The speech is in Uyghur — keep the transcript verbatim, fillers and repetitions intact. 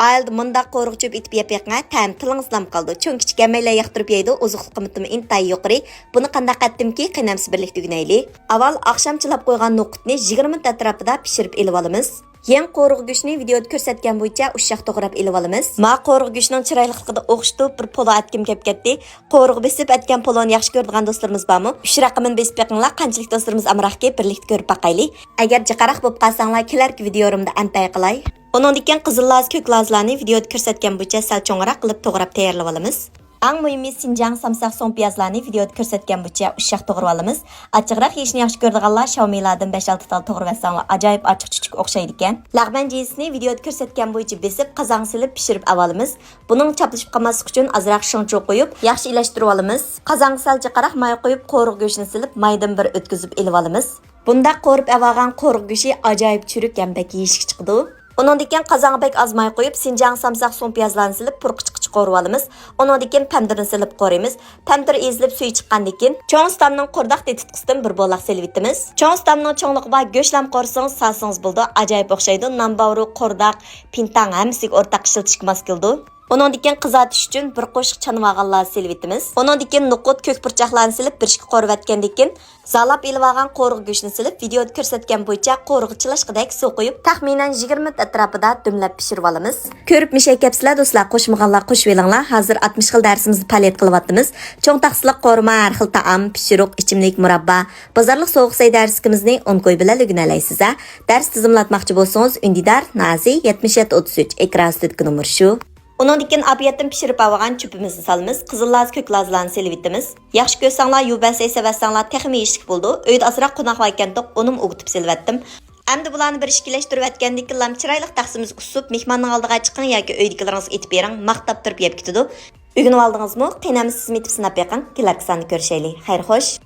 ئائىلىدە مۇنداق قورۇق چۆپ ئېتىپ يەپ بېقىڭە، تەم تىلىڭىزنى ئالغىلى قالىدۇ. چوڭ كىچىك ھەممەيلەن ياقتۇرۇپ يەيدۇ، ئوزۇقلۇق قىممىتىمۇ ئىنتايىن يۇقىرى. بۇنى قانداق قىلدىمكى، قېنى ئەمسە بىرلىكتە ئۆگىنەيلى. ئاۋۋال ئاخشام چىلاپ قويغان نوقۇتنى يىگىرمە مىنۇت ئەتراپىدا پىشۇرۇپ ئېلىۋالىمىز. يەڭ قورۇغا گۆشنى ۋىدېئودا كۆرسەتكەن بويىچە ئۇششاق توغراپ ئېلىۋالىمىز. ما قورۇغا گۆشنىڭ چىرايلىقلىقىدا ئوخشىتىپ بىر پولۇ ئەتكۈم كەپ كەتتى. قورۇغا بېسىپ ئەتكەن پولۇنى ياخشى كۆرىدىغان دوستلىرىمىز بارمۇ؟ ئۈچ رەقىمىنى بېسىپ بېقىڭلار، قانچىلىك دوستلىرىمىز ئامراقكى، بىرلىكتە كۆرۈپ باقايلى. ئەگەر جىقراق بولۇپ قالساڭلار، كېلەركى ۋىدېئو يورۇمدا ئەنتەي قىلاي. ئۇنىڭدىن كېيىن قىزىل لازا، كۆك لازىلارنى ۋىدېئودا كۆرسەتكەن بويىچە سەل چوڭراق قىلىپ توغراپ تەييارلىۋالىمىز. ئەڭ مۇھىمى، سىنجاڭ سامساق سوڭ پىيازلارنى ۋىدېئودا كۆرسەتكەن بويىچە ئۇششاق توغرىۋالىمىز. ئاچچىقراق يېيىشنى ياخشى كۆرىدىغانلار شاۋمىلاردىن بەش-ئالتە تال توغرىۋەتسەڭلار ئاجايىپ ئاچچىق چۈچۈك ئوخشايدىكەن. لەغمەن جىنسىنى ۋىدېئودا كۆرسەتكەن بويىچە بېسىپ قازانغا سېلىپ پىشۇرۇپ ئاۋالىمىز. بۇنىڭ چاپلىشىپ قالماسلىقى ئۈچۈن ئازراق شېڭچۇ قويۇپ ياخشى ئىلەشتۈرۈۋالىمىز. قازانغا سەل جىقراق ماي قويۇپ قورۇغا گۆشنى سېلىپ مايدىن بىر ئۆتكۈزۈپ ئېلىۋالىمىز. بۇنداق قورۇپ ئەۋالغان قورۇق گۆشى ئاجايىپ چۈرۈك ھەم بەك يېيىشلىك چىقىدۇ. ئۇنىڭدىن كېيىن قازانغا بەك ئاز ماي قويۇپ، سىنجاڭ سامساق سوڭ پىيازلارنى سېلىپ پۇرىقى چىققىچە قورۇۋالىمىز. ئۇنىڭدىن كېيىن پەمدىرنى سېلىپ قورۇيمىز. پەمدىر ئېزىلىپ سۈيى چىققاندىن كېيىن، چوڭ سىتامنىڭ قورداق تېتىتقۇسىدىن بىر بولاق سېلىۋېتىمىز. چوڭ سىتامنىڭ چوڭلۇقى بار گۆشلەم قورسىڭىز سالسىڭىز بولىدۇ. ئاجايىپ ئوخشايدۇ. نان باۋرۇ، قورداق، پىنتاڭ ھەممىسىگە ئورتاق ئىشلىتىشكە ماس كېلىدۇ. ئۇنىڭدىن كېيىن قىزارتىش ئۈچۈن بىر قوشۇق چانىۋالغانلارنى سېلىۋېتىمىز. ئۇنىڭدىن كېيىن نوقۇت، كۆك پۇرچاقلارنى سېلىپ بىر ئىككى قورۇۋەتكەندىن كېيىن، زالاپ ئېلىۋالغان قورۇغا گۆشىنى سېلىپ، ۋىدېئودا كۆرسەتكەن بويىچە قورۇغا چىلاشقىدەك سۇ قۇيۇپ، تەخمىنەن يىگىرمە مىنۇت ئەتراپىدا دۈملەپ پىشۇرۇۋالىمىز. كۆرۈپ مىشەي كەپسىلەر دوستلار، قوشمىغانلار قوشۇۋېلىڭلار. ھازىر ئاتمىش خىل دەرسىمىزدە پائالىيەت قىلىۋاتىمىز. چوڭ تاخسىلىق قورۇما، ھەر خىل تائام، پىشۇرۇق، ئىچىملىك، مۇراببا، بازارلىق سوغۇق سەي دەرسلىكىمىزنى ئونكوي بىلەن ئۆگىنەلەيسىز ھە. دەرس تىزىملاتماقچى بولسىڭىز، ئۈندىدار، نازى، يەتمىش يەتتە ئوتتۇز ئۈچ، ئېكران ئۈستىدىكى نومۇر شۇ. ئۇنىڭدىن كېيىن ئاپىيەتتىن پىشۇرۇپ ئالغان چۆپىمىزنى سالىمىز. قىزىل لازا، كۆك لازىلارنى سېلىۋېتىمىز. ياخشى كۆرسەڭلار، يۇبەن سەي سېلىۋەتسەڭلار تېخىمۇ يېيىشلىك بولىدۇ. ئۆيدە ئازراق قوناق بار ئىكەنتۇق، ئۇنىمۇ ئوگىتىپ سېلىۋەتتىم. ئەمدى بۇلارنى بىر ئىككىلەشتۈرۈۋەتكەندىن كېيىنلا چىرايلىق تەخسىمىزگە ئۇسسۇپ، مېھماننىڭ ئالدىغا چىقىڭ ياكى ئۆيدىكىلىرىڭىزگە ئېتىپ بېرىڭ، ماختاپ تۇرۇپ يەپ كېتىدۇ. ئۆگىنىۋالدىڭىزمۇ؟ قېنى ئەمسە سىزمۇ ئېتىپ سىناپ بېقىڭ. كېلەركى ساندا كۆرۈشەيلى. خەير خوش.